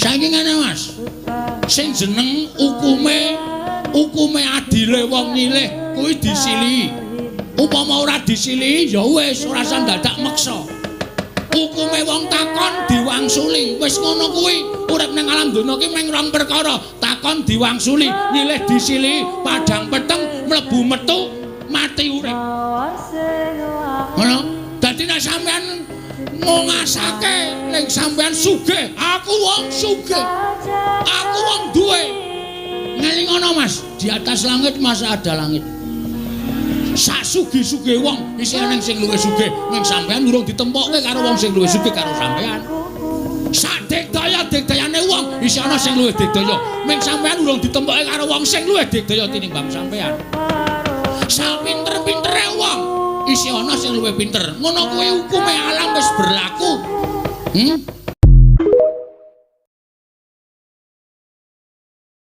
Saiki ngene, Mas. Sing jeneng hukume hukume adile wong nyilih kuwi disilihi. Upama ora disilihi ya wis ora usah dadak meksa. Hukume wong takon diwangsuli. Wis ngono kuwi. Urip ning alam donya ki mung rong perkara, takon diwangsuli, nyilih disilihi, padhang peteng mlebu metu mati urip. Ngono. Dadi nek sampean ngasake ning sampean sugih, aku wong sugih. Aku wong duwe. Ngeling ngono, Mas, di atas langit masa ada langit. Sak sugih-sugih wong isih ana sing luwih sugih, ning sampean urung ditempokke karo wong sing luwih sugih karo sampean. Sak digdaya-digdayane wong isih ana sing luwih digdaya, ning sampean urung ditempokke karo wong sing luwih digdaya tinimbang sampean. Sak pinter-pintere wong isih ana sing luwih pinter. Ngono kuwi hukume alam wis berlaku.